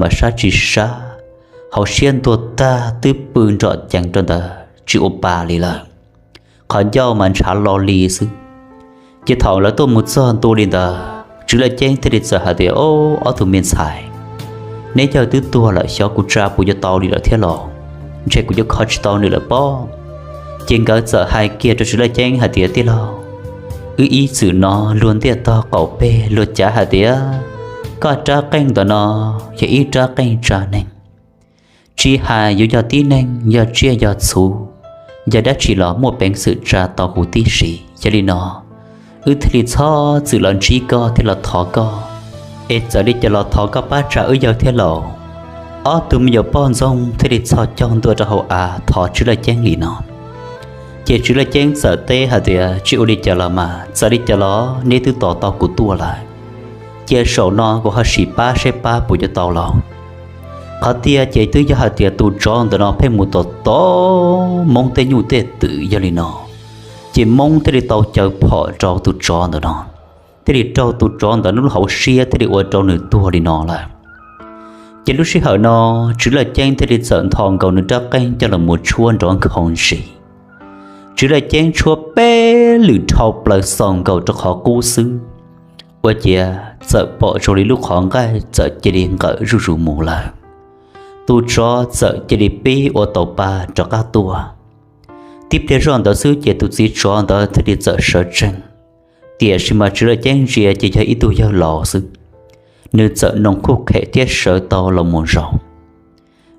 mas sab tsis sab, hauv siab ntuag tag twb pw nrom cees rau ntawd tsis ua pa li lawm. Qhov ncauj mas ntshav lo li xwb. Ces thaum lawv tuaj mus txog ntua li ntawd, Tswv Laj Ceeb thiaj li txawm hais tias, Ob, ob tug me ntxhais, neb yawg twb tuag lawm, xyov kuv tsa puas yuav tau li lawm thiab los? Ntshe kuv yuav kho tsis tau nws lawm pob. Ces nkawd txawm hais kiag rau Tswv Laj Ceeb hais tias, Tij laug, wb ib txwm no luag ntiaj tog qaum peg luag cav hais tias koj rab qeej ntawm no yog ib rab qeej tsa neeg. Tsis hais yuav yog tib neeg, yog tsiaj yog txhu, yog dab tsi los muaj peev xwm tsa tau huv tib si. Yog li no, wb thiaj li txhob txwm los ntsib koj thiab los thov koj, es txawm li cas los thov koj pab tsa wb yawg thiab laus. Ob tug me nyuam poj ntxoog thiaj li txhos caug ntua rau hauv av thov Tswv Laj Ceeb li no. Ces Tswv Laj Ceeb txawm teb hais tias, Tsis ua li cas los mas, txawm li cas los neb twb tos tau kuv tuaj lawm. Cia zaum no kuv ho sim pab saib pab puas yuav tau los. Qhov tiag ces twb yog hais tias tus tsov ntawm no pheej mus tom tom Moob tej nyuj tej twm. Yog li no, ces Moob thiaj li tau caw phom rau tus tsov ntawm no, thiaj li raug tus tsov ntawd lub hauv siab thiaj li ua rau nws tuag li no lawm. Ces lub sij hawm no, Tswv Laj Ceeb thiaj li txawm nthos nkaus nws rab qeej coj los mus tshuab nrov nkhaus ntsis. Tswv Laj Ceeb tshuab peb lwm dhau plaws xaus nkaus rau qhov qub xwb, ua ciav txawm pom zoo li lub qhov nqaij txawm cia li nqawm zuj zus mus lawm. Tus tsov txawm cia li pib ua tau pa rov qab tuaj. Tib pliag zoj ntawd xwb ces tus txiv tsov ntawd thiaj li txawm sawv tsees. Tiam sis mas Tswv Laj Ceeb ntsia ces yog ib tug yawg laus xwb, nws txawm noo khuj qhem thiab sawv tau los mus zaum.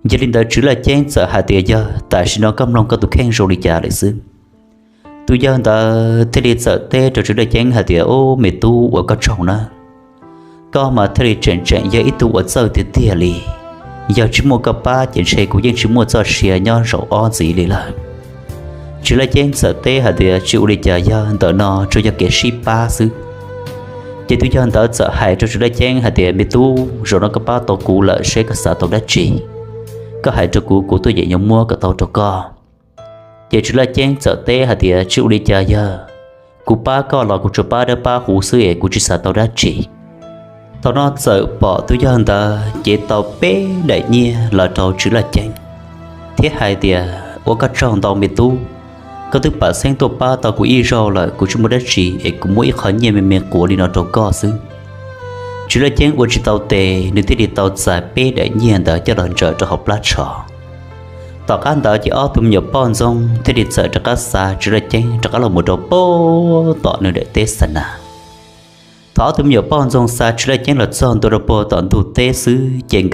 Yog li ntawd Tswv Laj Ceeb txawm hais tias, Yawg, tam sim no koj mloog koj tus kheej zoo li cas lawm xwb? Tus yawg ntawd thiaj li txawm teb rau Tswv Laj Ceeb hais tias, Ub, me tub, ua koj tsaug nawb. Koj mas thiaj li tseem tseem yog ib tug uas txawj tiag tiag li. Yog tsis muaj koj pab ces ntshe kuv yeej tsis muaj txoj sia nyob zaum ob ntxiv li lawm. Tswv Laj Ceeb txawm teb hais tias, Tsis ua li cas yawg, ntawm no tsuas yog kev sib pab xwb. Ces tus yawg ntawd txawm hais rau Tswv Laj Ceeb hais tias, Me tub, zaum no koj pab tau kuv lawm, seb koj xav tau dab tsi, koj hais rau kuv, kuv tuaj yeem yuav muab kom tau rau koj. Ces Tswv Laj Ceeb txawm teb hais tias, Tsis ua li cas yawg, kuv pab koj los kuv tsuas pab dawb pab huv xwb es kuv tsis xav tau dab tsi. Thaum no txawm pom tus yawg ntawd cev tau peb daim nyiaj los rau Tswv Laj Ceeb thiab hais tias, Ua koj tsaug ntau me tub, koj twb pam xeeb tuaj pab tau kuv ib zaug lawm, kuv tsis muaj dab tsi es kuv muab ib qho nyiaj me me quav li no rau koj xwb. Tswv Laj Ceeb ua tsis tau tes, nws thiaj li tau txais peb daim nyiaj ntawd coj los ntsaws rau hauv plab tsho. Tom qab ntawd ces ob tug me nyuam poj ntxoog thiaj li txawm rov qab xa Tswv Laj Ceeb rov qab los mus rau puag tom nws daim teb xa nas. Thaum ob tug me nyuam poj ntxoog xa Tswv Laj Ceeb los txog ntua rau puag tom ntug teb xwb ces nkawd